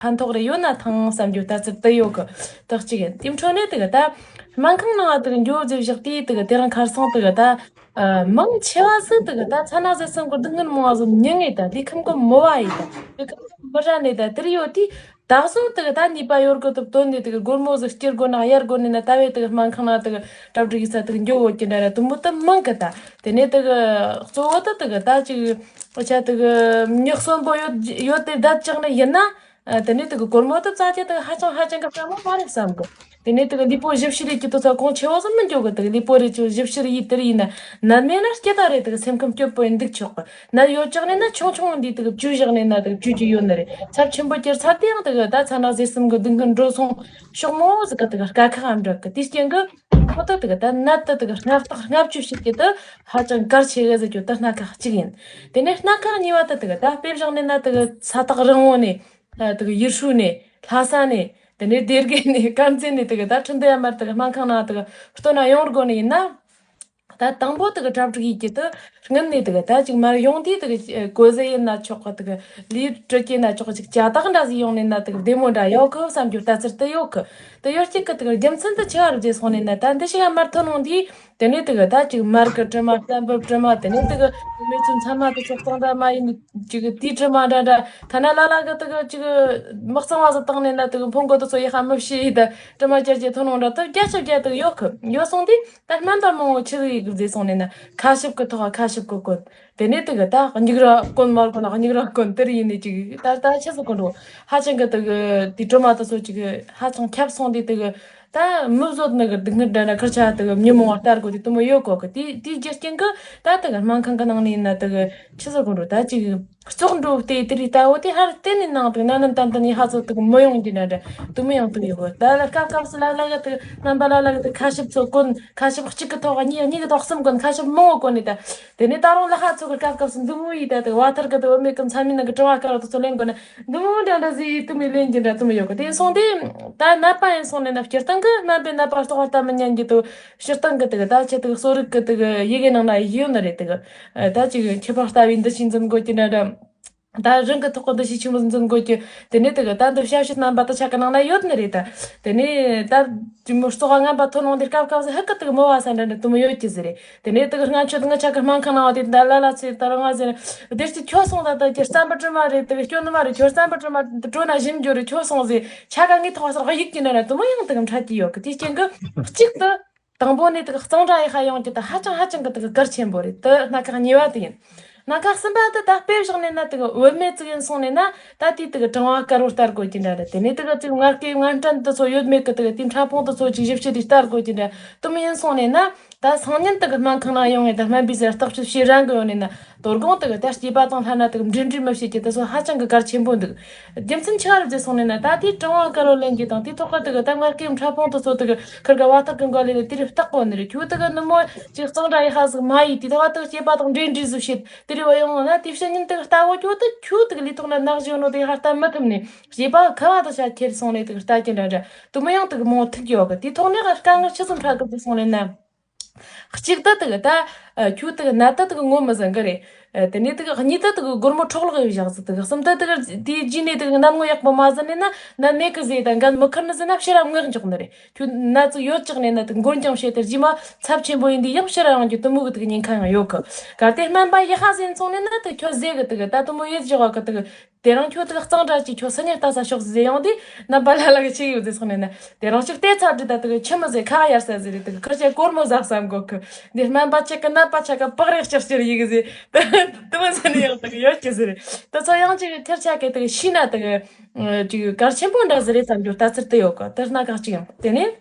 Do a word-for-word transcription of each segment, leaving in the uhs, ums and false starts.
ཕན་ཐོགས་རེ་ཡོད་ན་ཐང་བསམ་རྒྱུ་ལྟ་ཚུལ་དུ་ཡོད་གི། དག་ཅིག་ཡིན། དེའི་འཕྲོ་ནས་དེ་གི་ད་སྨན་ཁང་ནང་དེ་གི་འགྱོ་རྫི་བཞག་དུས་དེ་གི་དེ་རིང་ཁར་སང་དེ་གི་ད་མང་ཆེ་བ་ཟིག་དེ་གི་ད་ཚ་ན་ཟེར་སེམས་གི་སྡུག་བསྔལ་མང་བ་ཟིག་མྱོང་ངེས། ད་ལས་ཁམས་གི་མོ་བ་ཡིན། ད་ལས་ཁམས་གི་མི་ར་ནས་ད་དེར་ཡོད་དུས། ད་གཟོད་དེ་གི་ད་ནུས་པ་ཡོད་གི་དུ་བཏོན་ནས་དེ་གི་སྒོར་མོ་ཟིག་སྐྱེར་དགོས་ན་གཡར་དགོས་ནས་ན། ད་བས་དེ་གི་སྨན་ཁང་ནང་དེ་གི་གྲ་སྒྲིག་ས་དེ་གི་འགྱོ་ཡོད་ཀྱི་འདྲ་ར་དུ་མོ་དུ་མང་གི། ད་དེ་ནས་དེ་གི་གཙོ་བོ་དུ་དེ་གི་ད་ཅིག་ཆ་དེ་གི་མྱི་གསོན་པོ་ཡོད་ཡོད་དེ་བསྡད་ཅག་ནས་ཡིན་ན། ཨ། དེ་ནས་དེ་གི་སྒོར་མོ་དུ་བཙལ་རྒྱུ་དེ་གི་ཧ་ཅང་ཧ་ཅང་གི་སྐྲག་མོ་མ་རེད་བསམ་གི། དེ་ནས་དེ་གི་ལུས་པོ་ཞིབ་བཤེར་ཡེད་རྒྱུ་དེ་ཚོ་གོང་ཆེ་བོ་ཟིག་མི་འགྱོ་གི། དེ་གི་ལུས་པོ་རེ་ཅིག་ཞིབ་བཤེར་ཡེད་དེར་ཡིན་ན་ནད་མེད་ན་སྐྱིད་ད་རེད། དེ་གི་སེམས་ཁམས་སྐྱིད་པོ་ཡིན་འདུག་ཆོག་གི། ནད་ཡོད་ཅག་ནས་ན་ཆུང་ཆུང་འདི་དེ་གི་བཅོས་བཞག་ནས་ན་དེ་གི་བཅོས་རྒྱུ་ཡོད་ནི་རེད། ཚབས་ཆེན་པོ་གྱུར་ཚར་དེ་ཡང་དེ་གི་ད་ཚ་ན་ཟེར་སེམས་གི་སྡུག་བསྔལ་འགྲོ་སོང་ཤོག་མོ་ཟིག་གི་དེ་གི་དཀའ་ཁག་ཨ་འདྲ་གི། དེའི་རྐྱེན་གི་ཁོ་ད་དེ་གི་ད་ནད་དེ་དེ་གི་སྔ་བརྟག་སྔ་བཅོས་བྱེད་རྒྱུ་དེ་ཧ་ཅང་གལ་ཆེ་གི་ཟེར་རྒྱུ་དེ་སྣ་ཁ་གཅིག་ཡིན། དེ་ནས་སྣ་ཁ་གཉིས་པ་དེ་དེ་གི་ད་དཔེ་བཞག་ནས་ན་དེ་གི་ས་ཐག་རིང་བོ་ནས། ཨ། དེ་གི་ཡུལ་ཤུལ་ནས། ལྷ་ས་ནས། དེ་ནས་སྡེ་དགེ་ནས། དཀར་མཛེས་ནས། དེ་གི་ད་ཁྲིན་ཏུ་ཡ་མར་དེ་གི་སྨན་ཁང་ནང་དེ་གི་སྟོན་ན་ཡོང་དགོས་ནི་ཡིན་ན། ད་དང་པོ་དེ་གི་གྲ་སྒྲིག་ཡེད་རྒྱུ་དེ་སྔུན་ནས་དེ་གི་ད་ཅིག་མར་ཡོང་དུས་དེ་གི་གོ་ཟེ་ཡིན་ན་ཆོག་གི། དེ་གི་ལུས་སྤྲུལ་སྐྱེས་ན་ཆོག་གི། ཅིག་ཅ་དག་འདྲ་ཟིག་ཡོང་ནས་ན་དེ་གི་བདེ་མོ་འདྲ་ཡོད་གི་བསམ་རྒྱུ་ལྟ་ཚུལ་དེ་ཡོད་གི། དེ་ཡོད་རྒྱུ་གི་དེ་གི་རྒྱུ་མཚན་དེ་ཆི་བ་རེད་ཟེར་སོང་ནས་ན། ད་འདི་ཞིག་ག་མར་ཐོན་ཡོང་དུས། དེ་ནས་དེ་གི་ད་ཅིག་མར་གི་དྲི་མ། རྩམ་པའི་དྲི་མ། དེ་ནས་དེ་གི་མི་ཚོའི་མཚན་མ་དེ་ཚོ་གཙང་སྦྲ་མ་ཡིན་ཅིག་དེའི་དྲི་མ་འདྲ་འདྲ། ཐ་ན་ལ་ལ་གི་དེ་གི་ཅིག་མི་གཙང་བ་ཟིག་བཏང་ནས་ན་དེ་གི་ཕུང་གོ་དེ་ཚོ་ཡི་ཧ་མི་ཤེས་ཡི། ད་དྲི་མ་ཅར་ཅེ་ཐོན་ཡོང་འདྲ་དེ་བརྒྱ་ཆ་བརྒྱ་དེ་གི་ཡོད་གི། ཡོད་སོང་དུས་ད་སྨན་པ་མང་བོ་ཆི་ཟིག་ཡིག་ཟེར་སོང་ནས་ན་ཁ་ཤུབས་གི་ཐོག་ཁ་ཤུབས་གི་གོན། དེ་ནས་དེ་གི་ད་སྙིགས་ར་གོན་མར་གོན་ན་སྙིགས་ར་གོན། དེར་ཡིན་ནས་ཅིག་ད་ད་ཆི་ཟིག་གོན་རོ། ཧ་ཅང་གི་དེ་གི་དེ་དྲི་མ་དེ་ཚོ་ཅིག་ཧ་ཅང་ཁྱབ་སོང་དུས་དེ་གི། ད་མི་བཟོད་ནི་གི་སྡུག་བསྔལ་འདྲ་ན་ཁུར་ཆ་དེ་གི་མྱི་མང་བ་ལྟ་དགོས་དུས་དེ་མོ་ཡོད་གོ་གི། དེ་དེའི་རྒྱུ་རྐྱེན་གི་ད་དེ་གི་སྨན་ཁང་གི་ནང་ནས་ཡིན་ན་དེ་གི་ཆི་ཟེར་གོ་འགྲོ། ད་ཅིག་བཙོག་འགྲོ་དེ་དེ་རིགས་ལྟ་བུ་དེ་ཧར་བརྟེན་ནས་ནང་དེ་ན་ནམ་ཏན་ཏན་ནས་ཧ་ཚོ་དེ་གི་མི་ཡོང་རྒྱུ་འདྲ་འདྲ་དེ་མོ་ཡང་དེ་ཡོད་གོ། ད་ལ་སྐབས་སྐབས་སུ་ལ་ལ་གི་དེ་རྣམ་པ་ལ་ལ་གི་དེ་ཁ་ཤུབས་ཚོ་གོན། ཁ་ཤུབས་གཅིག་གི་ཐོག་གཉིས། གཉིས་གི་ཐོག་གསུམ་གོན། ཁ་ཤུབས་མང་བོ་གོན་ནས་ད། དེ་ནས་ད་རུང་ལ་ཧ་ཚོ་གི་སྐབས་སྐབས་སུ་འདི་མོ་ཡིས་ད་དེ་བ་ཐར་གི་དེ་བུད་མེད་གི་མཚན་མིན་ནང་གི་དྲི་བ་དཀར་བ་དེ་ཚོ་ལེན་དགོས་ན། འདི་མོ་འདྲ་འདྲ་ཟིག་ཡིས་དུ་མི་ལེན་གྱི་འདྲ་དུ་མི་ཡོད་གི། དེ་སོང་དུས་ད་ནད་པ་ཡིན་སོང་ནས་ན་སྤྱིར་བཏང་གི་སྨན་པའི་ནད་པ་ལྟོགས་པ་ལྟ་མི་ཉན་གྱི་དུ། སྤྱིར་བཏང་གི་དེ་གི་ད་ཆེ་དེ་གི་གསོ་རིག་གི་དེ་གི་ཡི་གེ་ནང་ན་ཡོད་ནི་རེད། དེ་གི་ད་ཅིག་མཁས་པ་ལྟ་བུའི་འདུ་ཤེས་འཛིན་དགོས་ཀྱི་འདྲ་འདྲ། ད་རང་གི་ཐོག་གི་འདུ་ཤེས་ཆེན་པོ་འཛིན་དགོས་ཀྱི། དེ་ནས་དེ་གི་ད་འདི་ཞབས་ཕྱི་རྣམ་པ་དེ་ཆ་གི་ནང་ན་ཡོད་ནི་རེད་ད། དེ་ནས་ད་ཅི་མོ་བཙོག་པ་ངན་པ་ཐོན་འོང་དེ་སྐབས་སྐབས་སུ་ཧ་གི་དེ་གི་མོ་བ་ས་འདྲ་འདྲ་དུ་མོ་ཡོད་ཀྱི་ཟེར་རེད། དེ་ནས་དེ་གི་སྔ་ཆོས་དེ་ང་ཆ་གི་སྨན་ཁང་ནང་བ་དེ་ད་ལ་ལ་ཚེ་ད་རང་ང་ཟེར། བདེ་སྐྱིད་ཁྱོད་སོང་ད་ད་ཀྱི་རྩམ་པ་དྲི་མ་རེད། དེ་གི་སྐྱོན་ནི་མ་རེད། ཁྱོད་རྩམ་པ་དྲི་མ་དྲོ་ན་ཞིམ་རྒྱུ་རེད། ཁྱོད་སོང་ཟེར་ཆ་ག་ངའི་ཐོག་སར་གཡུག་གི་ན་ན་དུ་མོ་ཡང་དེ་གི་འཕྲད་ཀྱི་ཡོད་གི། དེ་རྐྱེན་གི་གཅིག་ཏུ། དང་པོ་ནས་དེ་གི་གཙང་སྦྲ་ཡི་ཧ་ཡོང་རྒྱུ་དེ་ཧ་ཅང་ཧ་ཅང་གི་དེ་གི་གལ་ཆེན་པོ་རེད། དེ་སྣ་ཁ་གཉིས་པ་དེ་ཡིན། སྣ་ཁ་གསུམ་པ་དེ་ད་དཔེ་བཞག་ནས་ན་དེ་གི་བུད་མེད་ཅིག་ཡིན་སོང་ནས་ན་ད་དེའི་དེ་གི་གྲང་བ་དཀར་བོ་ལྟ་དགོས་ཀྱི་འདྲ་རེད། དེ་ནས་དེ་གི་ཅིག་མངལ་སྐེ་མངལ་སྐྲན་དེ་ཚོ་ཡོད་མེད་གི་དེ་གི་དེའི་ཕྲ་ཕུང་དེ་ཚོ་ཅིག་ཞིབ་དཔྱད་དེ་ལྟ་དགོས་ཀྱི་འདྲ་དེ་མོ་ཡིན་སོང་ནས་ན། ད་སང་ཉིན་དེ་གི་སྨན་ཁང་ནང་ཡོང་ངས་ད་སྨན་པའི་ཟེར་བརྟག་དཔྱད་བྱེད་རན་གི་ཡོང་ནས་ན། དོ་དགོང་དེ་གི་ད་སྐྱེས་པ་དང་ལྷན་ན་དེ་གི་འབྲེལ་འདྲིས་མི་བྱེད་ཀྱི་དེ་ཚོ་ཧ་ཅང་གི་གལ་ཆེན་པོ་འདུག་རྒྱུ་མཚན་ཆི་བ་རེད་ཟེར་སོང་ནས་ན། ད་དེའི་གྲང་བ་དཀར་བོ་ལེན་རྒྱུ་དང་དེའི་ཐོག་གི་དེ་གི་ད་མངལ་སྐེ་ཕྲ་ཕུང་དེ་ཚོ་དེ་གི་ཁིར་ག་བ་ཐག་གི་འགོ་ལས་ལས་དེ་རིགས་བརྟག་གོ་ནི་རེད། ཁྱོད་དེ་གི་ནུ་མོ་ཅིག་གཙང་སྦྲ་ཡི་ཧ་ཟིག་མ་ཡིས་དེའི་ཐོག་དེ་གི་སྐྱེས་པ་དང་འབྲེལ་འདྲིས་ཟིག་བྱེད་དེ་རེད་བ། ཡོང་ན་དེ་ཕྱི་ཉིན་དེ་གི་ལྟ་བོ་ཁྱོད་དེ་ཁྱོད་དེ་གི་ལུས་ཐོག་ན་ནག་བཞིན་ནོ་དེ་ཧ་ལྟ་མི་ཐུབ་ནས་སྐྱེས་པ་ཁ་བ་དང་ཤ་ཁྱེར་སོང་ནས་དེ་གི་ལྟ་ཀྱི་འདྲ་འདྲ་དེ་མོ་ཡང་དེ་གི་མོ་ཐུག་ཡོད་གི། དེའི་ཐོག་ནས་དཀའ་ངལ་ཆི་ཟིག་འཕྲད་གི་ཟེར་སོང་ནས་ན། གཅིག་ད་དེ་གི་ད། ཨ། ཁྱོད་དེ་གི་ནད་ད་དེ་གི་ངོ་མི་ཟིན་གི་རེད། ཨ། དེ་ནས་དེ་གི་གཉིས་ད་དེ་གི་སྒོར་མོ་འཕྲོག་བརླག་ཡོད་བཞག་ཟིག་དེ་གི་གསུམ་ད་དེ་གི་དེའི་རྗེས་ནས་དེ་གི་ནད་ངོ་ཡག་པོ་མ་ཟིན་ནས་ན་ནད་མེད་གི་ཟེར་ད་འགན་མི་ཁུར་ནི་ཟིན་ན་ཕྱིར་ར་མངགས་འཇོག་ནི་རེད། ཁྱོད་ནད་ཅིག་ཡོད་ཅག་ནས་ན་དེ་གི་འགོར་འགྱངས་བྱས་ཏེ་རྗེས་མ་ཚབས་ཆེན་པོ་ཡིན་དུས་ཡང་ཕྱིར་ར་ཡོང་རྒྱུ་དེ་མོ་གི་དེ་གི་ཉེན་ཁ་ཡང་ཡོད་གི། གལ་ཏེ་སྨན་པ་ཡི་ཧ་ཟིན་སོང་ནས་ན་དེ་ཁྱོད་ཟེར་གི་དེ་གི་ད་དེ་མོ་ཡོད་བཞག་གི་དེ་གི། དེ་རིང་ཁྱོད་དེ་གི་གཙང་སྦྲ་གྱིས་ཁྱོད་སུ་ཉར་ལྟ་ས་ཤོག་ཟེར་ཡོང་དུས་ནད་པ་ལ་ལ་གི་ཆི་ཡོད་ཟེར་སོང་ནས་ན། དེ་རིང་ཅིག་བལྟས་ཚར་དུས་ད་དེ་གི་ཆི་མི་ཟེར་ཁ་གཡར་ས་ཟེར་རེད། དེ་གི་ཁུར་ཆ་སྒོར་མོ་ཟ་བསམ་གོ་གི། འདི་སྨན་པ་ཆ་གི་ནད་པ་ཆ་གི་པགས་རེག་ཅིག་ཅིག་ཡི་གི་ཟེར། དེ་མི་ཟེར་ནས་ཡང་དེ་གི་ཡོད་ཀྱི་ཟེར་རེད། དེ་ཚོ་ཡང་ཅིག་ཁུར་ཆ་གི་དེ་གི་ཤི་ན་དེ་གི་ཅིག་གལ་ཆེན་པོ་འདྲ་ཟེར་རེད་བསམ་རྒྱུ་ལྟ་ཚུལ་དེ་ཡོད་གི། དེ་སྣ་ཁ་གཅིག་ཡང་དེ་ནས།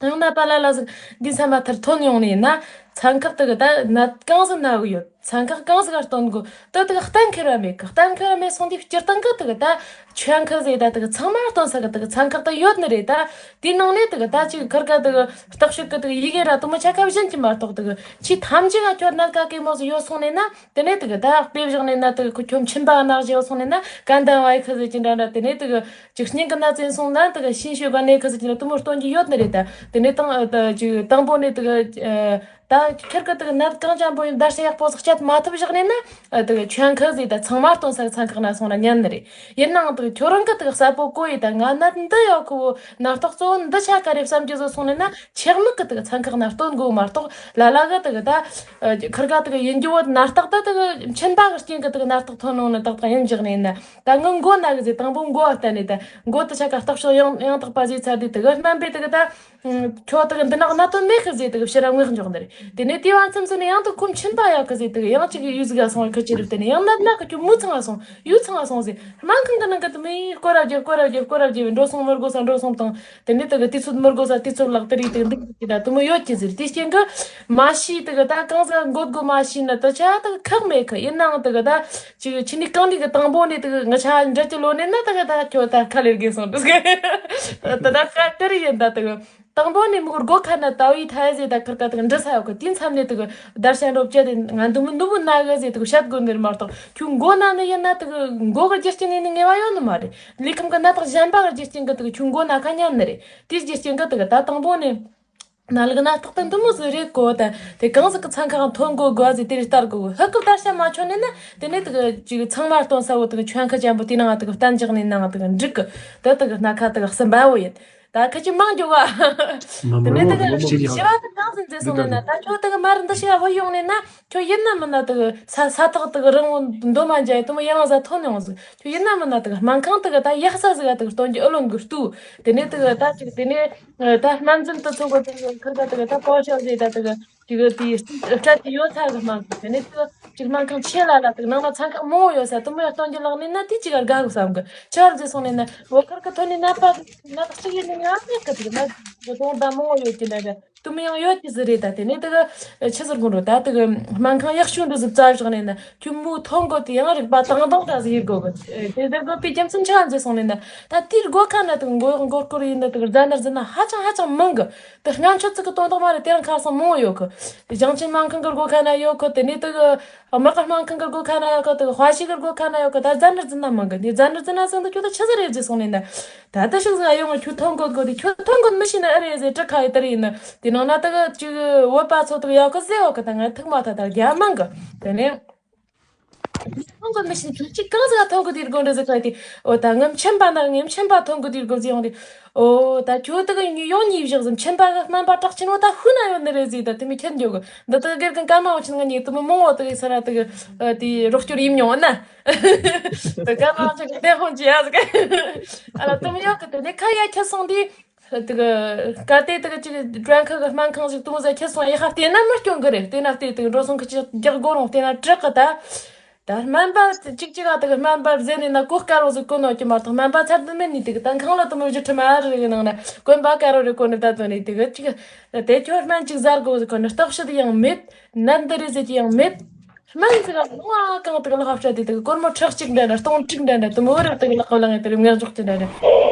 ཡང་ན་པ་ལ་ལ་ཟིག་འདི་ཚང་མ་ཐར་ཐོན་ཡོང་ནས་ན། ཚན་ཁག་དེ་གི་ད་ནད་གང་ཟིག་ན་གི་ཡོད། ཚན་ཁག་གང་ཟིག་ག་སྟོན་དགོས། ད་དེ་གི་གཏན་འཁེལ་བ་མེད་གི། གཏན་འཁེལ་བ་མེད་སོང་དུས་སྤྱིར་བཏང་གི་དེ་གི་ད་ཆོས་འཁོར་ཟེར་ད་དེ་གི་ཚང་མ་སྟོན་ས་གི་དེ་གི་ཚན་ཁག་ད་ཡོད་ནི་རེད། ད་དེའི་ནང་ནས་དེ་གི་ད་ཅིག་ཁུར་ག་དེ་གི་བརྟག་ཞིབ་གི་དེ་གི་ཡི་གེ་ར་དེ་མོ་ཆ་ཁ་བཞིན་གྱི་མ་གཏོགས་དེ་གི་ཆེས་ཐམས་ཅད་ང་ཁྱོད་ནད་ག་གེ་མོ་ཟིག་ཡོད་སོང་ནས་ན། དེ་ནས་དེ་གི་ད་དཔེ་བཞག་ནས་ན་དེ་གི་ཁྱོད་མཆིན་པ་ནག་ཅིག་ཡོད་སོང་ནས་ན་གན་དང་བའི་ཁུ་ཟེར་གྱི་འདྲ་འདྲ། དེ་ནས་དེ་གི། ཅིག་སྙིང་གི་ན་ཚན་སོང་ན་དེ་གི་ཤིན་ཤོད་ག་ནས་ཁ་ཟིག་ཅི་ན་དུ་མོ་སྟོན་གྱི་ཡོད་ནི་རེད་ད། དེ་ནས་དང་ཨ་ཅིག་དང་པོ་ནས་དེ་གི་ཨ་ ད་ཁིར་གི་དེ་གི་ནད་གང་ཅན་པོ་ཡིན་བརྡར་ཤ་ཡག་པོ་ཟིག་བཅད་མ་ཐུབ་བཞག་ནས་ན། ཨ། དེ་གི་ཆོན་ཁ་ཟིག་ད་ཚང་མ་སྟོན་ས་ཚན་ཁག་ན་སོང་ན་ཉན་ནི་རེད། ཡིན་ནའང་དེ་གི་ཁྱོད་རང་གི་དེ་གི་གསལ་པོ་གོ་ཡི་ད་ང་ནད་འདི་ཡོད་གི་བོ། ནད་རྟགས་གཙོ་བོ་འདི་ཆ་ག་རེད་བསམ་གྱི་བཟོ་སོང་ནས་ན། ཆེད་དམིགས་གི་དེ་གི་ཚན་ཁག་ན་སྟོན་དགོས་མ་གཏོགས། ལ་ལ་གི་དེ་གི་ད་ཨ། ཁིར་ག་དེ་གི་ཡིན་རྒྱུ་བོ་ནད་རྟགས་ད་དེ་གི་མཆིན་པ་གི་རྐྱེན་གི་དེ་གི་ནད་རྟགས་ཐོན་ནོ་ནི་ཏག་ཏག་ཡིན་བཞག་ནས་ན། ད་ངི་མགོ་ན་གི་ཟེ། དང་པོ་མགོ་བ་བསྟན་ནས་ད་མགོ་དེ་ཆ་ག་ལྟ་ཕྱོགས་ཡང་ཡང་དག་པ་ཟེ་ཚར་དུས། དེ་གི་སྨན་པས་དེ་གི་ད། ཁྱོད་དེ་གི་འདི་ནག་གནད་དོན་མེད་གི་ཟེ་དེ་གི་ཕྱིར་ར་ངོས་འཇོག་ནི་རེད། དེ་ནས་དེ་བར་མཚམས་སུ་ནས་ཡང་དུ་ཁོ་མཆིན་པ་ཡོད་གི་ཟེ་དེ་གི་ཡང་ཅིག་ཡུལ་ཟིག་ག་སོང་བ་ཁི་ཅི་རེད། དེ་ནས་ཡང་ནད་ན་གི་ཁྱོད་མུ་ཚང་ང་སོང་ཡུལ་ཚང་ང་སོང་ཟེ། སྨན་ཁང་གི་ནང་གི་དེ་མི་ཡིས་སྐོར་ར་བརྒྱབ་སྐོར་ར་བརྒྱབ་སྐོར་ར་བརྒྱབ་བས། འགྲོ་སོང་མི་དགོས་ས་འགྲོ་སོང་བཏང་། དེ་ནས་དེ་གི་དུས་ཚོད་མི་དགོས་ས་དུས་ཚོད་ལག་དེ་རིགས་དེ་གི་འདུག་གི་ད་དེ་མོ་ཡོད་ཀྱི་ཟེར། དེ་རྐྱེན་གི་མ་ཤེས། དེ་གི་ད་གང་ཟིག་འགོད་དགོས་མ་ཤེས་ན་དེ་ཆ་དེ་གི་ཁག་མེད་གི། ཡིན་ནའང་དེ་གི་ད་ཅིག་ཆི་ནི་གང་ནི་གི་དང་པོ་ནས་དེ་གི་ང་ཆ་འདྲ་ཅི་ལོ་ནས་ན། དེ་གི་ད་ཁྱོད་ད་ཁ་ལེར་གེ་སོང་འདུག་གི། དེ་ད་ཁ་དེ་རིགས་ཡིན་ད། དེ་གི་དང་པོ་ནས་མི་གི་སྒོ་ཁ་ན་ད་བའི་ཐ་ཡ་ཟེ་ད་ཁིར་ག་དེ་གི་འདྲི་ས་ཡོད་གི། དེ་མཚམས་ནས་དེ་གི་བརྡར་ཤ་འགྲོ་བཅད་དེ་ང་འདི་མོ་འདི་མོ་ན་གི་ཟེ་དེ་གི་བཤད་དགོས་ནི་རེད་མ་གཏོགས། ཁྱོད་མགོ་ན་ནི་ཡིན་ན་དེ་གི་མགོ་གི་རྒྱུ་རྐྱེན་ཡིན་ནི་ངེས་པ་ཡོད་ནི་མ་རེད། ལུས་ཁམས་གི་ནད་རྟགས་གཞན་པ་གི་རྒྱུ་རྐྱེན་གི་དེ་གི་ཁྱོད་མགོ་ན་ཁ་ཉན་ནི་རེད། དེའི་རྒྱུ་རྐྱེན་གི་དེ་གི་ད་དང་པོ་ནས་ན་ལུག་ནད་རྟགས་དེ་འདི་མོ་ཟིག་རེད་གོ། ད་དེ་གང་ཟིག་གི་ཚན་ཁག་ཐོན་དགོས་དགོས་ཟིག་དེ་རེད་ལྟར་དགོས། ཧུ་གི་བརྡར་ཤ་མ་ཆོད་ནས་ན། དེ་ནས་དེ་གི་ཅིག་ཚང་མ་སྟོན་ས་བོ་དེ་གི་ཆོན་ཁ་ཅན་པོ་དེ་ནང་དེ་གི་བསྟན་འཇགས་ནས་ནང་དེ་གི་འགྲིག་གི། དེ་དེ་གི་སྣ་ཁ་དེ་གི་གསུམ་པ་བོ་ཡིན། ད་ཁ་ཅིག་མང་རྒྱུ་བ། དེ་ནས་དེ་གི་བྱིས་པ་དེ་གང་ཟིག་མཛེས་སོང་ནས་ན། ད་ཁྱོད་དེ་གི་མར་འདི་ཞིག་བུད་ཡོང་ནས་ན། ཁྱོད་ཡིན་ན་མིན་ན་དེ་གི་ས་ས་ཐག་དེ་གི་རིང་བོ་འདོམ་མ་འཇལ་ཡ་དེ་མོ་ཡང་ཟ་ཐོན་ཡོང་ཟིག། ཁྱོད་ཡིན་ན་མིན་ན་དེ་གི་སྨན་ཁང་དེ་གི་ད་ཡག་ས་ཟིག་ག་དེ་གི་སྟོན་རྒྱུ་ཨུ་ལོན་གི་ལྟོས། དེ་ནས་དེ་གི་ད་ཅིག་དེ་ནས་ད་སྨན་རྫུན་དུ་ཚོགས་པ་དེ་གི་ཁིར་ག་དེ་གི་ད་པའོ་ཞའོ་ཟེ་ད་དེ་གི་ཅིག་དེ་སྤྲད་དེ་ཡོད་ཚ་གི་སྨན་ཁང་། དེ་ནས་དེ་གི་ཅིག་སྨན་ཁང་ཆེ་ལ་ལ་དེ་གི་ནང་ན་ཚན་ཁག་མང་བོ་ཡོད་ས་དེ་མོ་ཡ་སྟོན་རྒྱུ་ལག་ནས་ན། དེ་ཅིག་ག་དགའ་གི་བསམ་གི། ཆི་བར་མཛེས་སོང་ནས་ན། བོད་ཁིར་གི་ཐོན་ནས་ནད་པ་ནད་གཅིག་ཡིན་ནི་ཡང་མེད་གི། དེ་གི་ནད་གི་དོན་དག་མང་བོ་ཡོད་ཀྱི་ན་གི། དུ་མི་ཡང་ཡོད་ཀྱི་ཟིག་རེད། ད་དེ་ནས་དེ་གི་ཆི་ཟེར་དགོས་རོ། ད་དེ་གི་སྨན་ཁང་ཡག་ཤོས་འདྲ་ཟིག་བཙལ་བཞག་ནས་ན། ཁྱོད་མོ་ཐོན་དགོས་དེ་ཡང་རིག་པ་དང་དང་འདྲ་ཟིག་ཡིན་དགོས་གི། དེ་ཟེར་དགོས་པའི་རྒྱུ་མཚན་ཆི་ཟིག་སོང་ནས་ན། ད་དེའི་སྒོ་ཁ་ན་དེ་གི་མགོ་གཡོག་མགོ་སྐོར་ཡིན་ན་དེ་གི་རྫ་ནར་རྫུན་ན་ཧ་ཅང་ཧ་ཅང་མང་གི། དེ་སྔ་ཆད་ཅིག་གི་དོན་དག་མ་རེད། དེ་རིང་ཁ་སང་མང་བོ་ཡོད་གི། ཞིང་ཆེན་སྨན་ཁང་གི་སྒོ་ཁ་ན་ཡོད་གི། དེ་ནས་དེ་གི་དམག་སྨན་ཁང་གི་སྒོ་ཁ་ན་ཡོད་གི། དེ་གི་དཔའ་ཤི་གི་སྒོ་ཁ་ན་ཡོད་གི། ད་རྫ་ནར་རྫུན་ན་མང་གི། དེ་རྫ་ནར་རྫུན་ན་ཟེར་འདི་ཁྱོད་ད་ཆི་ཟིག་རེད་ཟེར་སོང་ནས་ན། ད་ལྟ་ཞིག་ཟིག་ཡོང་ང་ཁྱོད་ཐོན་དགོས་དགོས་དེ། ཁྱོད་ཐོན་དགོས་མི་ཤེས་ན་ཨེ་རེད་ཟེར་དྲི་ཁ་ཡི་དེ་རེད་ཡིན་ན། དེ་ནང་ན་ད་གི་ཅིག་བོད་པ་ཚོ་དེ་གི་ཡོད་གི་ཟེར་ཡོད་གི། ད་ང་ཐུག་མ་ཐག་ད་རྒྱ་མང་གི། དེ་ནས་ཐོན་དགོས་མི་ཤེས་ཁྱོད་ཅིག་གང་ཟིག་ཐོན་དགོས་དེ་དགོས་འདྲ་ཟེར་ཁ་ཡི་དེ། འོ་ད་ངའི་མཆིན་པ་ན་ངའི་མཆིན་པ་ཐོན་དགོས་དེ་དགོས་ཟེར་ཡོང་དེ། འོ་ད་ཁྱོད་ད་གི་ཡོང་ཉིས་བཞག་ཟིག། མཆིན་པ་གི་སྨན་པ་གྲགས་ཆེན་བོ་ད་ཤུ་ན་ཡོད་ནི་རེད་ཟེར། ད་དེ་མི་ཁྱེར་འགྱོ་གི། འདི་ད་དགེ་རྒན་ཀརྨ་དབང་ཆེན་ང་གཉིས་དེ་མི་མང་བོ་ད་གི་ས་ར་ད་གི་དེ་རོགས་སྐྱོར་ཡིན་མྱོང་ན། དེ་ག་མང་ཆེ་གི་དེ་ཧོན་ཅི་ཡ་ཟིག། ཨ་ལ་དུམ་ཡོད་གི། དེ་ནས་ཁ་ཡ་ཁྱེར་སོང་དུས། དེ་གི་གལ་ཏེ་དེ་གི་ཅིག་ཀྲན་ཁ་གི་སྨན་ཁང་ཞིག་དུམ་ཟ་ཁྱེར་སོང་ཡ་ཧ་བལྟས་ན་མི་སྐྱོན་གི་རེད། བལྟས་ན་བལྟས། དེ་གི་འགྲོ་སོང་གི་ཅིག་རྒྱག་དགོས་རུང་བལྟས་ན་དྲག་གི་ད། ད་སྨན་པ་གཅིག་གཅིག་ག་དེ་གི་སྨན་པ་བཟས་ནས་ན་གོ་དཀའ་རུ་ཟིག་གོ་ནོ་ཀྱི་མ་གཏོགས། སྨན་པ་ཚར་དུ་མེད་ནི་དེ་གི་ད་ཁང་ལ་དུམ་བཞི་ཁྲི་མ་རེ་གི་ནང་ན་གོན་པ་དཀའ་རུ་རེ་གོན་ནི་ད་དོན་ནི་དེ་གི་ཅིག་དེ་ཁྱོད་སྨན་ཅིག་ཟ་དགོས་ཟིག་གོ་ནི་བརྟག་དཔྱད་ཡང་མེད། ནད་འདི་རེད་ཟེར་གྱི་ཡང་མེད། སྨན་ཟིག་ག་ལོང་ཨ་གང་དེ་གི་ལག་བསྐྱལ་དེ་དེ་གི་སྒོར་མོ་ཁྲི་གཅིག་འདྲ་འདྲ་སྟོང་ཕྲུག་འདྲ་འདྲ་དུ་མོ་རེ་དེ་གི་ལག་གི་ལང་ཡ་དེ་རེ་ངན་འཇོག་གི་འདྲ་འདྲ།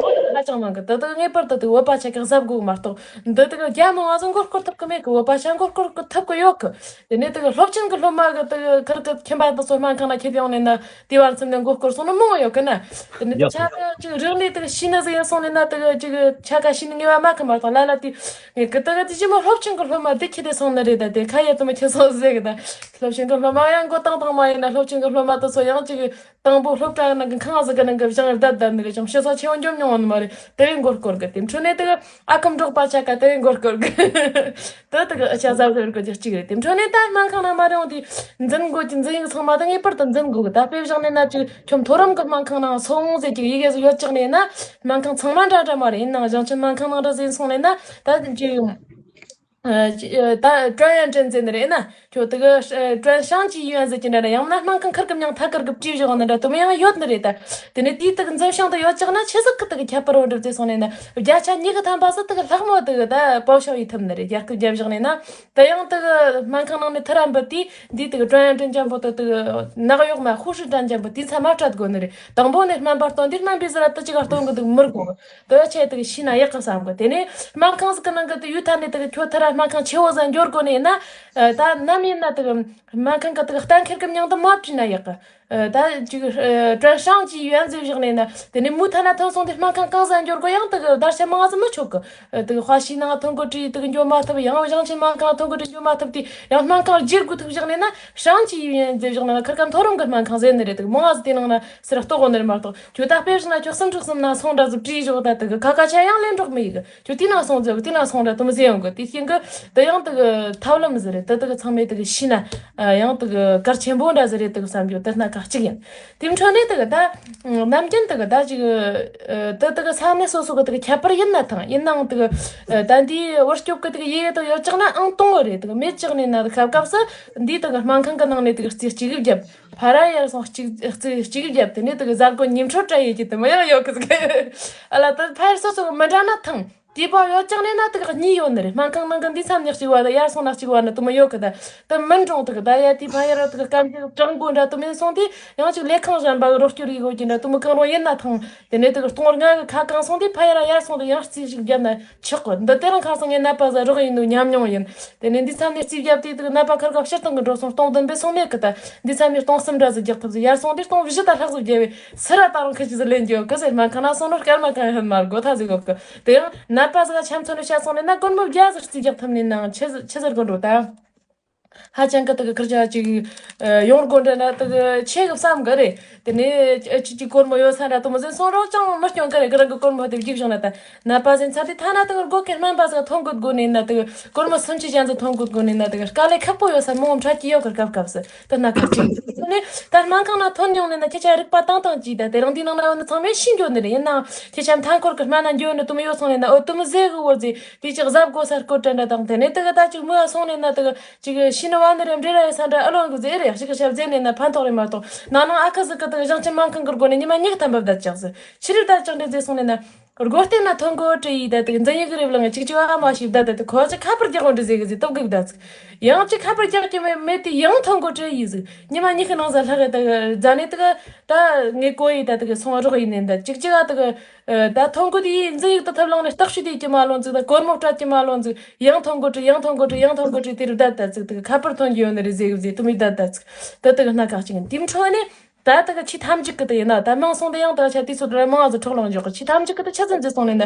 ཧ་ཅང་མང་གི། དེ་དེ་གི་ངེས་པར་དུ་དེ་བོད་པ་ཆ་གི་གཟབ་དགོས་མ་གཏོགས། འདི་དེ་གི་རྒྱ་མང་བ་ཟིག་མགོ་སྐོར་ཐུབ་གི་མེད་གི། བོད་པ་ཆ་མགོ་སྐོར་གི་ཐུབ་གི་ཡོད་གི། དེ་ནས་དེ་གི་སློབ་ཆེན་གི་སློབ་མ་གི་དེ་གི་ཁིར་གི་ཁྱིམ་པ་དེ་ཚོ་སྨན་ཁང་ན་ཁྱེར་ཡོང་ནས་ན། དེ་བར་མཚམས་ནས་མགོ་སྐོར་སོང་ནི་མང་བོ་ཡོད་གི་ན། དེ་ནས་དེ་ཡ། ཆ་གི་ཅིག་རིག་གནས་དེ་གི་ཤེས་ནི་ཟིག་ཡིན་སོང་ནས་ན། དེ་གི་ཅིག་ཆ་ག་ཤེས་ནི་ངེས་པ་མེད་གི་མ་གཏོགས། ལ་ལ་དེ་ངས་གི་དེ་གི་དེ་ཅི་མོ་སློབ་ཆེན་གི་སློབ་མ་དེ་ཁྱེར་དེ་སོང་ནི་རེད། ད་དེ་ཁ་ཡ་དེ་མོ་ཁྱེར་སོང་ཟེར་གི། ད་སློབ་ཆེན་གི་སློབ་མ་ཡང་མགོ་བཏང་བཏང་མ་ཡིན་ན། སློབ་ཆེན་གི་སློབ་མ་དེ་ཚོ་ཡང་ཅིག་དང་པོ་སློབ་གྲྭ་ནང་གི་ཁང་ཟིག་གི་ནང་གི་བཞེངས་བསྡད་བསྡད་ནི་རེད། ཅང་ཤེས་ས་ཆེ་བོ་འཇོམས་མྱོང་བ་ནི་མ་རེད། དེ་རིང་མགོ་སྐོར་གི། དེ་འཕྲོ་ནས་དེ་གི་ཨ་ཁུ་འབྲོག་པ་ཆ་ག་དེ་རིང་མགོ་སྐོར་གི། དེ་དེ་གི་ཨ་ཆ་ཟབ་ཟབ་གི་ཅིག་གཅིག་རེད། དེ་འཕྲོ་ནས་ད་སྨན་ཁང་ནང་མ་རེད་འོང་དེ་འཛིན་དགོས་ཀྱི། འཛིན་ཡིག་ཚང་མ་ད་ངེས་པར་དུ་འཛིན་དགོས་གི། ད་དཔེ་བཞག་ནས་ན་ཅིག་ཁྱོད་མཐོ་རིམ་གི་སྨན་ཁང་ནང་སོང་ཟེར་གྱི་ཡི་གེ་ཟིག་ཡོད་ཅག་ནས་ན། སྨན་ཁང་ཚང་མ་འདྲ་འདྲ་མ་རེད། ཡིན་ནའང་ཞིང་ཆེན་སྨན་ཁང་ནང་འདྲ་ཟིན་སོང་ནས་ན་ད་ཅིག་ཨ། ད་ཀྲོན་ཡན་ཀྲན་ཟེར་ནི་རེད་ན། ཁྱོད་དེ་གི་ཀྲོན་ཤང་ཅི་ཡོན་ཟེར་གྱི་འདྲ་ར། ཡང་ན་སྨན་ཁང་ཁིར་གི་མྱིང་ཐད་ཀར་གི་བྲིས་བཞག་ནི་འདྲ་དུ་མོ་ཡང་ཡོད་ནི་རེད་ད། དེ་ནས་དེའི་དེ་གི་འཛིན་བྱང་དུ་ཡོད་ཅག་ན་ཆི་ཟིག་གི་དེ་གི་ཁྱད་པར་བོ་འགྲུབ་ཚེ་སོང་ནས་ན། བརྒྱ་ཆ་ཉི་ཤུ་ཐམ་པ་ཟིག་དེ་གི་ལྷག་མོ་དེ་གི་ད་པའོ་ཞའོ་ཡི་ཐུབ་ནི་རེད། རྒྱལ་ཁབ་རྒྱབ་བཞག་ནས་ན། ད་ཡང་དེ་གི་སྨན་ཁང་ནང་ནས་ཐར་རམ་པ་དེ་འདི་དེ་གི་ཀྲོན་ཡན་ཀྲན་ཅན་པོ་དེ་དེ་གི་ནག་གཡོག་མ་ཧུ་ཧྲི་ཀྲན་ཅན་པོ་དེ་ཚང་མ་སྤྲད་དགོས་ནི་རེད། དང་པོ་ནས་སྨན་པ་སྟོན་དུས་སྨན་པའི་ཟུར་ལ་དེ་ཅི་ག་སྟོན་གི་འདུག་མི་དགོས། དེ་ཆེད་དུ་ཤེས་ན་ཡག་གི་བསམ་གི། དེ་ནས་སྨན་ཁང་ཟིག་གི་ནང་གི་དེ་ཡུལ་ཐ་ནས་དེ་གི་ཁྱོད་ཐ་ར་སྨན་ཁང་ཆེ་བོ་ཟིག་འབྱོར་དགོས་ནས་ཡིན་ན། ད་ནམ་ཡིན་ན་དེ་གི་སྨན་ཁང་གི་དེ་གི་གཏན་འཁེལ་གི་མྱིང་དེ་མ་བྲིས་ན་ཡག་གི། ད་ཅིག་ཧྲང་ཅིག་ཡོད་ཟེར་བཞག་ནས་ན། དེ་ནས་མུ་ཐ་ན་ཐོན་སོང་དེ་སྨན་ཁང་གང་ཟ་འགྱོ་དགོ་ཡང་དེ་གི་བརྡར་ཤ་མང་ཟིག་མི་ཆོག་གི། དེ་གི་ཧྭ་ཤི་ནང་ཐོན་གོ་དྲི་དེ་གི་འགྱོ་མ་ཐུབ། ཡང་ཞིང་ཆེན་སྨན་ཁང་ཐོན་གོ་དྲི་འགྱོ་མ་ཐུབ་དེ་ཡང་སྨན་ཁང་བརྗེ་དགོ་ཐུག་བཞག་ནས་ན། ཧྲང་ཅིག་ཡོད་ཟེར་བཞག་ན་ཁར་ཁ་མཐོ་རིམ་གི་སྨན་ཁང་ཟེར་ནི་རེད། དེ་གི་མང་ཟིག་དེ་ནང་ན་སི་ར་གཏོགས་གོ་ནི་རེད་མ་གཏོགས། ཁྱོད་ད་དཔེ་བཞག་ན་ཁྱོད་གསུམ་ཕྲུག་གསུམ་ན་སོང་འདྲ་ཟིག་བྲིས་བཞག་ད་དེ་གི་ཁ་ཁ་ཆ་ཡང་ལེན་འགྲོག་མི་ཡི་གི། ཁྱོད་དེ་ན་སོང་ཟེར་གི་དེ་ན་སོང་འདྲ་དུ་མི་ཟེར་ཡོང་གི། དེ་ཤེས་གི་དེ་ཡང་དེ་གི་ཐབས་ལམ་ཟིག་རེད། དེ་དེ་གི་ཚང་མས་དེ་གི་ཤེས་ན། ཨ། ཡང་དེ་གི་གལ་ཆེན་པོ་འདྲ་ཟིག་རེད་དེ་གི་བསམ་རྒྱུ་དེ་སྣ་ཁ་གཅིག་ཡིན། དེའི་འཕྲོ་ནས་དེ་གི་ད་ནམ་རྒྱུན་དེ་གི་ད་ཅིག་ཨ། དེ་དེ་གི་ས་གནས་སོ་སོ་གི་དེ་གི་ཁྱད་པར་ཡིན་ན་ཐང་། ཡིན་ནའང་དེ་གི་ཨ། ད་འདི་བར་སྐྱོབ་གི་དེ་གི་ཡི་གེ་དེ་ཡོད་ཅག་ན་ཨང་གཏོང་གི་རེད། དེ་གི་མེད་ཅག་ནས་ན་དེ་སྐབས་སྐབས་སུ་འདི་དེ་གི་སྨན་ཁང་གི་ནང་ནས་དེ་གི་རྩིས་གཅིག་བརྒྱབ། ཕ་ར་ཡར་སོང་གཅིག་རྩིས་གཅིག་བརྒྱབ། དེ་ནས་དེ་གི་གཟའ་རྒོད་ཉིན་འཕྲོད་བྲལ་ཡས་ཀྱི་དེ་མོ་ཡང་ཡོད་གི་ཟིག། ཨ་ལ་ད་ཕ་ཡར་སོ་སོ་གི་མི་འདྲ་ན་ཐང་། དེ་པ་ཡོད་ཅག་ནས་ན་དེ་ག་གཉིས་ཡོད་ནི་རེད། སྨན་ཁང་ནང་གི་འདི་མཚམས་ནས་གཅིག་བ་ད་ཡར་སོང་ན་གཅིག་བ་ན་དུ་མ་ཡོད་གི། ད་དུ་མིན་གྲོང་དེ་གི་ད་ཡ་དེ་ཕ་ཡར་དེ་གི་སྐམ་དེ་གྲང་དགོ་འདྲ་དུ་མིན་སོང་དེ་ཡང་ཅིག་ལས་ཁང་གཞན་པ་གི་རོགས་སྐྱོར་ཡི་གོ་གི་འདྲ་དུ་མི་གང་རུང་ཡིན་ན་ཐང་། དེ་ནས་དེ་གི་སྟོང་ལྔ་གི་ཁ་གང་སོང་དེ་ཕ་ཡར་ཡར་སོང་དེ་ཡང་རྩིས་ཤིག་བརྒྱབ་ན་ཆོག་གི། འདི་དེ་རིང་ཁ་སང་ངས་ནད་པ་ཟ་རོགས་ཡིན་ནོ་ཉམས་མྱོང་ཡིན། དེ་ནས་འདི་མཚམས་ནས་རྩིས་བརྒྱབ་དེ་དེ་གི་ནད་པ་ཁར་ག་སྤྱིར་བཏང་གི་འགྲོ་སོང་སྟོང་བདུན་པས་སོང་མེད་གི། ད་འདི་མཚམས་ནས་སྟོང་གསུམ་འདྲ་ཟིག་རྒྱག་ཐུབ་ཟིག། ཡར་སོང་དེ་སྟོང་བཞི་ད་ལྷག་ཟིག་བརྒྱབ་བས་སི་ར་ད་རུང་ཁི་ཅི་ཟིག་ལེན་རྒྱུ་གི་ཟེར། སྨན་ཁང་ན་སོང་ནོ་སྐར་མ་གང་ཡང་མ་དགོས་ཐ་ཟིག་གོ་གི། དེ་ཡང་ནད་པ་ཟིག་ཆ་མཚོན་ནས་བཤད་སོང་ནས་ན་སྒོར་མོ་བརྒྱ་ཟིག་རྩིས་རྒྱག་ཐུབ་ནས་ནང་ཆི་ཟིག་ཆི་ཟིག་དགོས་འགྲོ་ད། ཧ་ཅང་གི་དེ་གི་ཁུར་ཆ་ཅིག་ཡོང་དགོས་འདྲ་ན་དེ་གི་ཆེ་གི་བསམ་གི་རེད། དེ་ནས་ཨ་ཅི་ཅིག་སྒོར་མོ་ཡོད་ས་འདྲ་དུ་མོ་ཟིན་སོང་རོགས་ཅང་མི་སྐྱོན་གི་རེད། གི་རང་གི་སྒོར་མོ་དེ་བརྒྱུགས་བྱུང་ན་ད་ནད་པ་ཟིན་ཚར་དེ་ཐ་ན་དེ་གི་སྒོ་ཁེ་སྨན་པ་ཟིག་ཐོན་དགོས་དགོས་ནས་ན་དེ་གི་སྒོར་མོ་སུམ་ཅུ་ཅན་ཟིག་ཐོན་དགོས་དགོས་ནས་ན་དེ་གི་དཀའ་ལས་ཁག་པོ་ཡོད་ས་མང་བོ་འཕྲད་ཀྱི་ཡོད་གི། སྐབས་སྐབས་སུ་དེ་ན་ཁག་ཅིག་ནས་ད་སྨན་ཁང་ན་ཐོན་མྱོང་ནས་ན་ཁྱེད་ཅག་རིག་པ་བཏང་བཏང་ཅིག་ད་དེ་རིང་འདི་ནང་ན་ཡོད་ནི་ཚང་མས་ཤེས་འགྱོ་ནི་རེད། ཡིན་ནའང་ཁྱེད་ཅག་མཐའ་འཁོར་གི་སྨན་ན་འགྱོ་ནི་དུ་མོ་ཡོད་སོང་ནས་ན་ཨོ་དུ་མོ་ཟེ་གི་བོ་ཟེ་དེ་ཅིག་གཟབ་དགོས་ས་སྐོར་དྲན་འདྲ་དང་། དེ་ནས་དེ་གི་ད་ཅིག་མི་ཡ་སོང་ནས་ན་དེ་གི་ཅིག་ཤི་ནི་བ་ནི་རེ་འདྲེ་ར་ཡོད་ས་འདྲ་ཨ་ལོན་གི་ཟེར་རེ་ཞིག་གི་ཞབས་ཟེར་ནས་ན་ཕན་ཐོགས་རེ་མ་གཏོགས། ན་ནིང་ཨ་ཁུ་ཟིག་གི་དེ་གི་ཞིང་ཆེན་སྨན་ཁང་གི་སྒོ་ནས་ཉི་མ་ཉི་ཤུ་ཐམ་པ་བསྡད་ཅག་ཟེར། ཕྱི་རིབ་བསྡད་ཅག་འདྲེ་ཟེར་སོང་ནས་ན་སྒོ་སྟེང་ན་ཐོན་གོ་དྲི་ཡིས་བསྡད་དེ་འཛིན་ཡིག་གི་རེབ་ལངས་ཅིག་ཅིག་ཨ་མ་ཞིག་བསྡད་དེ་ཁོ་ཅིག་ཁ་པར་རྒྱག་འོང་འདྲི་ཟེར་གི་ཟེར་སྟབས་གི་བསྡད་ཟིག། ཡང་ཅིག་ཁ་པར་རྒྱག་གི་མེད་མེད་དེ་ཡང་ཐོན་གོ་དྲི་ཡིས་ཟིག། ཉི་མ་ཉི་ཤུ་ནང་ཟ་ལྷག་གི་དེ་གི་ཟ་ནས་དེ་གི་ད་ངས་གོ་ཡིས་ད་དེ་གི་སོང་རོགས་ཡིན་ནས་ད་ཅིག་ཅིག་ཨ་དེ་གི། ད་ཐོན་གོ་དེ་ཡིས་འཛིན་ཡིག་ཏུ་ཐབས་ལངས་ནས་རྟགས་ཤུལ་དེ་ཀྱི་མ་ལོན་ཟིག། ད་སྒོར་མོ་སྤྲད་ཀྱི་མ་ལོན་ཟིག། ཡང་ཐོན་གོ་དྲི་ཡང་ཐོན་གོ་དྲི་ཡང་ཐོན་གོ་དྲི་དེ་རུ་བསྡད་ད་ཟིག། དེ་གི་ཁ་པར་ཐོན་གི་ཡོད་ནི་རེད་ཟེར་གི་ཟེར་དུ་མི་བསྡད་ད་ཟིག། ད་དེ་གི་སྣ་ཁག་ཅིག་ཡིན། དེ་འཕྲོ་ནས་ད་དེ་གི་ཆེས་ཐམས་ཅད་གི་དེ་ཡིན་ན་ད་མང་སོང་དེ་ཡང་ད་ཆ་དུས་ཚོད་རེ་མང་ཟིག་འཕྲོག་ལངས་འཇོག་གི། ཆེས་ཐམས་ཅད་གི་དེ་ཆི་ཟིག་འཛིན་སོང་ནས་ན་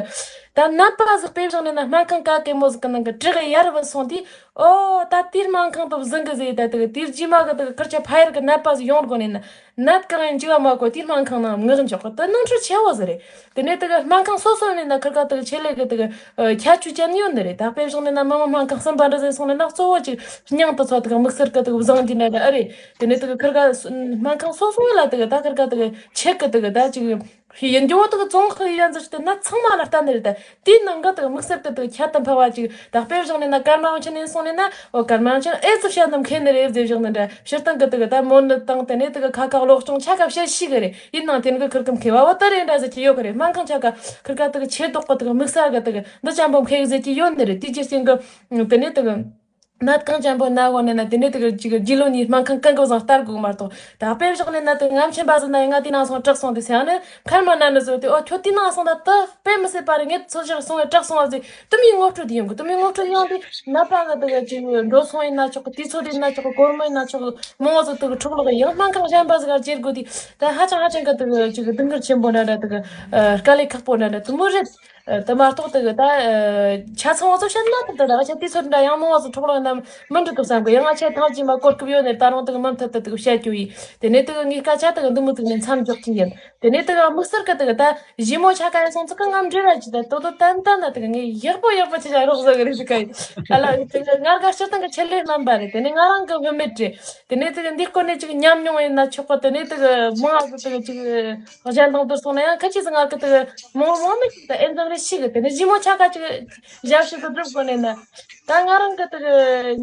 ད་ནད་པ་ཟིག་དཔེ་བཞག་ནས་ན་སྨན་ཁང་ག་གེ་མོ་ཟིག་གི་ནང་གི་བྲག་ཡར་བུད་སོང་དུས། ཨོ་ད་དེའི་སྨན་ཁང་དུ་བཟང་གི་ཟེར། ད་དེ་གི་དེའི་རྗེས་མ་གི་དེ་གི་ཁུར་ཆ་ཕ་ཡར་གི་ནད་པ་ཟིག་ཡོང་དགོས་ནས་ན། ནད་གང་ཡིན་འཇིགས་པ་མ་གོ་དེའི་སྨན་ཁང་ནང་ངག་འཇོག་གི་དེ་ནོར་འཁྲུལ་ཆེ་བོ་ཟིག་རེད། དེ་ནས་དེ་གི་སྨན་ཁང་སོ་སོ་ནས་ན་ཁུར་ག་དེ་གི་ཆེད་ལས་གི་དེ་གི་ཁྱད་ཆོས་ཅན་ཡོད་ནི་རེད། ད་དཔེ་བཞག་ནས་ན་མི་དམངས་སྨན་ཁང་གསུམ་པ་འདྲ་ཟིག་སོང་ནས་ན་གཙོ་བོ་ཅིག་སྙིང་དུ་ཚོ་དེ་གི་དམིགས་བསལ་གི་དེ་གི་བཟང་གི་ནད་འདྲ་ཨེ་རེད། དེ་ནས་དེ་གི་ཁུར་ག་སྨན་ཁང་སོ་སོ་ལ་དེ་གི་ད་ཁུར་ག་དེ་གི་ཆེད་གི་དེ་གི་ད་ཅིག་ཡིན་རྒྱུ་བོ་དེ་གི་ཙོང་ཁུ་ཡོད་ཟེར་དེ་ན་ཚང་མ་ལ་ལྟ་ནི་རེད། ད་དེའི་ནང་གི་དེ་གི་དམིགས་བསལ་གི་དེ་གི་ཁྱད་དུ་འཕགས་པ་ཅིག་ད་དཔེ་བཞག་ནས་ན་སྐར་མ་བོ་ཆེ་ནས་སོང་ནས་ན་ཨོ་སྐར་མ་བོ་ཆེ་ཨེ་ཙི་བཤད་ནམ་མཁས་ནི་རེད་ཟེར་བཞག་ནི་འདྲ། སྤྱིར་བཏང་གི་དེ་གི་ད་མོ་ནི་དང་དེ་ནས་དེ་གི་ཁ་ཁ་གློག་ཆུང་ཆ་ག་བཤད་ཤེས་གི་རེད། ཡིན་ནའང་དེ་གི་ཁུར་གི་མཁས་པ་བོ་དེ་རེད་འདྲ་ཟེར་གི་ཡོད་གི་རེད། སྨན་ཁང་ཆ་ག་ཁུར་ག་དེ་གི་ཆེ་ཏོག་གི་དེ་གི་དམིགས་བསལ་གི་དེ་གི་འདི་ཅན་པོ་མཁས་གི་ཟེར་གི་ཡོད་ནི་རེད། དེ་རྒྱུ་རྐྱེན་གི་དེ་ནས་དེ་གི་ནད་གང་ཅན་པོ་ན་གོ་ནས་ན་དེ་ནས་དེ་གི་ཅིག་རྒྱུས་ལོན་ནི་སྨན་ཁང་གང་གི་བཟང་ལྟ་དགོས་མ་གཏོགས། ད་དཔེ་བཞག་ནས་ན་དེ་ངམ་ཆེན་པ་ཟིག་ན་ཡང་ང་དེ་ནང་སོང་དྲག་སོང་དེ་ཟེར་ནི་མཁལ་མ་ན་ནི་ཟོ་དེ་ཨོ་ཁྱོད་དེ་ནང་སོང་ད་དེ་དཔེ་མི་སྲིད་པ་རེད། ངས་ཚོད་བཞག་སོང་བས་དྲག་སོང་བ་ཟེར། དུ་མའི་ངོ་སྤྲོད་དེ་ཡོང་གི། དུ་མའི་ངོ་སྤྲོད་ཡོང་དུས་ནད་པ་གི་དུ་གི་ཅིག་འགྲོ་སོང་ཡིན་ན་ཆོག་གི། དུས་ཚོད་ཡིན་ན་ཆོག་གི། སྒོར་མོ་ཡིན་ན་ཆོག་གི། མང་བོ་ཟིག་དུ་གི་འཕྲོག་ལོག་ཡང་སྨན་ཁང་གཞན་པ་ཟིག་ག་བསྐྱལ་དགོས་དུས། ད་ཧ་ཅང་ཧ་ཅང་གི་དུ་གི་ཅིག་སྡུག་བསྔལ་ཆེན་པོ་འདྲ་འདྲ། དུ་གི་ཨ་དཀའ་ལས་ཁག་པོ་འདྲ་འདྲ་དུ་མོ་རེད། ཨ་དུ་མ་གཏོགས་དུ་གི་ད་ཨ་ཆ་ཚང་བ་ཚོ་བཤད་ན་ཐུབ། ད་ད་ང་ཆ་དུས་ཚོད་འདྲ་ཡང་མང་བོ་ཟིག་འཕྲོག་ལོག་ཡིན་ན་མི་འགྲིག་གི་བསམ་གི། ཡང་ང་ཆ་ཐང་ཅིག་མ་གོ་སྐབས་ཡོད་ནས་ད་རུང་དུ་གི་མུ་མཐུད་དུ་དུ་གི་བཤད་རྒྱུ་ཡིན། དེ་ནས་དུ་གི་ངའི་སྐད་ཆ་དུ་གི་འདི་མོ་ཐུག་ནས་མཚམས་འཇོག་གི་ཡིན། དེ་ནས་དེ་ག་དམིགས་བསལ་གི་དེ་ག་ད་ཞི་མོ་ཆ་ག་ཡིན་སོང་ཚིག་གི་ངམ་འདྲི་ར་ཅི་ད་དོ་དོ་ཏན་ཏན་ན་དེ་ག་ངས་ཡག་པོ་ཡག་པོ་ཆ་ཆ་རོགས་ཟ་གི་རེད་ཟེར་གི་ཡིན། ཨ་ལ་དེ་ག་ང་ག་སྤྱིར་བཏང་གི་ཆེད་ལས་སྨན་པ་རེད། དེ་ནས་ང་རང་གི་བུད་མེད་རེད། དེ་ནས་དེ་ག་འདི་སྐོར་ནས་ཅིག་ཉམས་མྱོང་ཡིན་ན་ཆོག་གི། དེ་ནས་དེ་ག་མང་ང་གི་དེ་ག་ཅིག་གཞན་དང་བསྡུར་སོང་ན་ཡང་ཁ་ཅིག་ཟིག་ང་གི་དེ་ག་མང་མང་མི་ཅིག་ད་ཨེ་འཛམ་རེ་ཤི་གི། དེ་ནས་ཞི་མོ་ཆ་ག་ཅིག་ཞབས་ཞུ་དུ་སྒྲུབ་དགོས་ནས་ན། ད་ང་རང་གི་དེ་ག་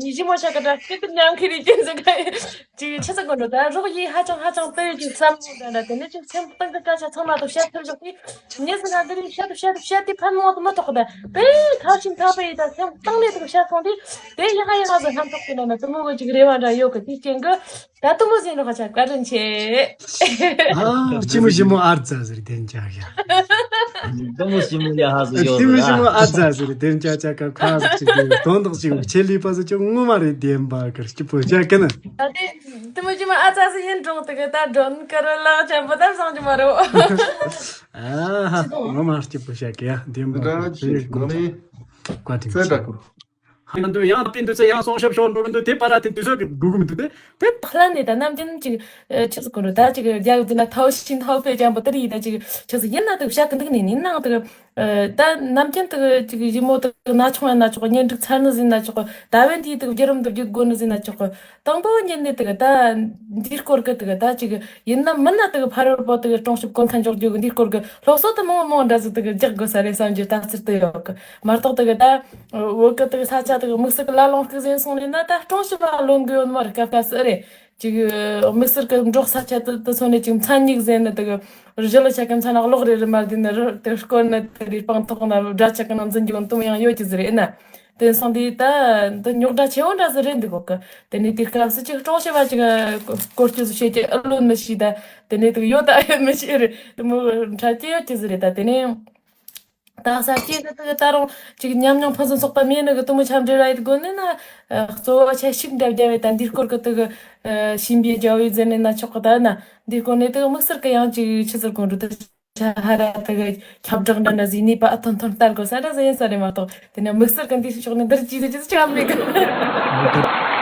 ཉི་ཞི་མོ་ཆ་ག་འདྲ་སྐད་དུ་ཉམས་གི་རེད་ཅན་ཟེར་གི་ཡིན། ཅིག་ཆི་ཟིག་གོ་འགྲོ་ད་རོགས་ཡིན། ཧ་ཅང་ཧ་ཅང་དེ་ཡོད་ཀྱི་བསམ་བློ་འདྲ་འདྲ། དེ་ནས་ཅིག་སེམས་གཏིང་གི་སྐད་ཆ་ཚང་མ་དུ་བཤད་ཐུབ་བཞག་དུས་མྱི་ཟིག་ག་འདི་རིགས་བཤད་དུ་བཤད་དུ་བཤད་དུས་ཕན་མོ་དུ་མི་ཐོགས་ད་དེ་ཐབས་ཤིན་ཐབས་པའི་ད་སེམས་གཏིང་ནས་དུ་བཤད་སོང་དུས་དེ་ཡག་ཡག་ཟིག་ཧམ་ཐོགས་ཀྱི་ནང་ན་དུ་མོ་གི་ཅིག་རེ་བ་འདྲ་ཡོད་གི། དེ་རྐྱེན་གི་ད་དུ་མོ་ཟིན་རོགས་ཆ་བཀའ་དྲིན་ཆེ། ཨ་ཅི་མོ་ཞི་མོ་ཨར་ཙ་ཟེར་དེ་འཇག་ཡ། དེ་མོ་ཞིམ་མོ་ཡ་ཧ་སུ་ཡོད་དེ་མི་ར། ཞིམ་མོ་ཨ་ཙ་ཟེར་དེ་ཅ་ཅ་ཀ་ཁ་ཟིག་ཅིག་དེ་དོན་དག་ཅིག་ཆེ་ལི་པ་ཟིག་ཅུང་ངོ་མ་རེད་དེ་འབའ་ཀར་སྐྱིད་པོ་བྱ་གི་ན། ད་དེ་དེ་མོ་ཞིམ་མོ་ཨ་ཙ་ཟིག་ཡིན་གྲོང་དེ་གི་ད་སྒྲོན་དཀར་ལག་ཆེན་པོ་ད་བཟང་གི་མ་རེད། ཨ་ཧ་ངོ་མ་སྐྱིད་པོ་བྱ་གི་ཡ་དེ་འབའ་ཀར་ཆེ་ལི་ཀོ་ནི་བཀའ་དྲིན་ཆེ། ཡང་འདུག་ཡང་དེ་འདུག་ཚེ་ཡང་སོང་ཤབ་ཤོར་འགྲོ་གི་འདུག་དེ་པ་ར་དེ་དུས་ཚོད་ཀྱི་སྒུག་གི་མི་འདུག་དེ་དེ་ལྷ་ནས་ད་ནམ་རྒྱུན་ཅིག་ཆི་ཟིག་གོ་རུ་ད་ཅིག་རྒྱ་གི་དུས་ན་ཐའོ་ཤིན་ཐའོ་པེ་ཅན་པོ་དེ་རིགས་ད་ཅིག་ཆི་ཟིག་ཡིན་ན་དུ་བཤད་གི་འདུག་ནས་ཡིན་ནའང་དུ་ད་ནམ་རྒྱུན་དུ་ཅིག་ཞི་མོ་དུ་ན་ཆུང་ཡིན་ན་ཆོག་གི་གཉེན་སྒྲིག་ཚར་ནི་ཟིན་ན་ཆོག་གི་ད་བན་དེའི་དུ་བརྒྱུད་རིམ་དུ་བརྒྱུད་དགོ་ནི་ཟིན་ན་ཆོག་གི་དང་པོ་ཉིད་ནས་དུ་ད་འདིའི་སྐོར་གི་དུ་ད་ཅིག་ཡིན་ན་མིན་ན་དུ་ཕ་རོལ་པོ་དུ་སྲུང་སྐྱོབ་གོ་མཁན་འཇོག་རྒྱུ་གི་འདིའི་སྐོར་གི་སློབ་གསོ་དུ་མང་མང་འདྲ་ཟིག་དུ་རྒྱག་དགོས་ས་རེད་བསམ་རྒྱུ་ལྟ་ཚུལ་དུ་ཡོད་གི་མ་གཏོགས་དུ་ད། བོད་གི་དུ་ས་ཆ་དུ་དམིགས་བསལ་གི་ལ་ལུང་ཁུག་ཟིན་སོང་ནས་ན་ད་སྲུང་སྐྱོབ་ལ་ལོན་གི་ཡོད་མ་རེད་སྐབས་སྐབས་སུ་རེད། ཅིག་དམིགས་བསལ་གི་འབྲོག་ས་ཆ་དུ་དུ་སོང་ནས་ཅིག་མཚན་ཉིག་ཟིན་ནི་དུ་གི་རི་ལ་ཆ་གི་མཚན་ནག་ལོག་རེ་རི་མ་དུ་ནི་རི་དུ་སྐོར་ནི་དུ་རི་སྤང་ཐོག་ན་དགྲ་ཆ་གི་ནམ་འཛིན་རྒྱུ་འདུམ་ཡང་ཡོད་ཀྱི་ཟི་རེད་ཨེ་ན། དེ་སོང་དུས་ད་འདི་རྙོག་དྲ་ཆེ་བོ་འདྲ་ཟི་རེད་འདུག་གོ་གི་དེ་ནས་དུས་སྐབས་སུ་ཅིག་སྲུང་སྐྱོབ་བ་ཅིག་སྐོར་སྐྱོད་སུ་བྱེད་ཀྱི་ཨ་ལོན་མི་ཤེས་ད་དེ་ནས་དུ་ཡོད་ད་ཡོད་མི་ཤེས་རེད་དུ་མོ་འཕྲལ་གྱི་ཡོད་ཀྱི་ཟི་རེད་ད་དེ་ནས། ད་ས་སྐྱེས་གི་དེ་ད་རུང་ཅིག་ཉམས་མྱོང་ཕུན་སུམ་ཚོགས་པ་མེད་ནི་གི་དུ་མོ་ཆ་འབྲེལ་ར་ཡིད་དགོ་ནི་ན་གཙོ་བོ་ཆ་ཤིག་འདྲ་རྒྱ་བའི་ད་འདིའི་སྐོར་གི་དེ་གི་ཤིང་པའི་རྒྱ་བའི་ཟེར་ནི་ན་ཆོག་གི་ད་ན་འདིའི་སྐོར་ནས་དེ་གི་དམིགས་བསལ་གི་ཡང་ཅིག་ཆི་ཟེར་གོ་འགྲོ་དེ་ཆ་ཧ་ར་དེ་གི་ཁྱབ་བསྒྲགས་འདྲ་འདྲ་ཟིག་ནུས་པ་ཨ་ཐོན་ཐོན་ལྟར་དགོ་ས་འདྲ་ཟིག་ཡིན་ས་རེད་མ་གཏོགས་དེ་ནས་དམིགས་བསལ་གི་འདིའི་ཕྱོགས་ནས་འདིར་ཅི་ཟིག་ཅི་ཟིག་ཆ་མེད་གི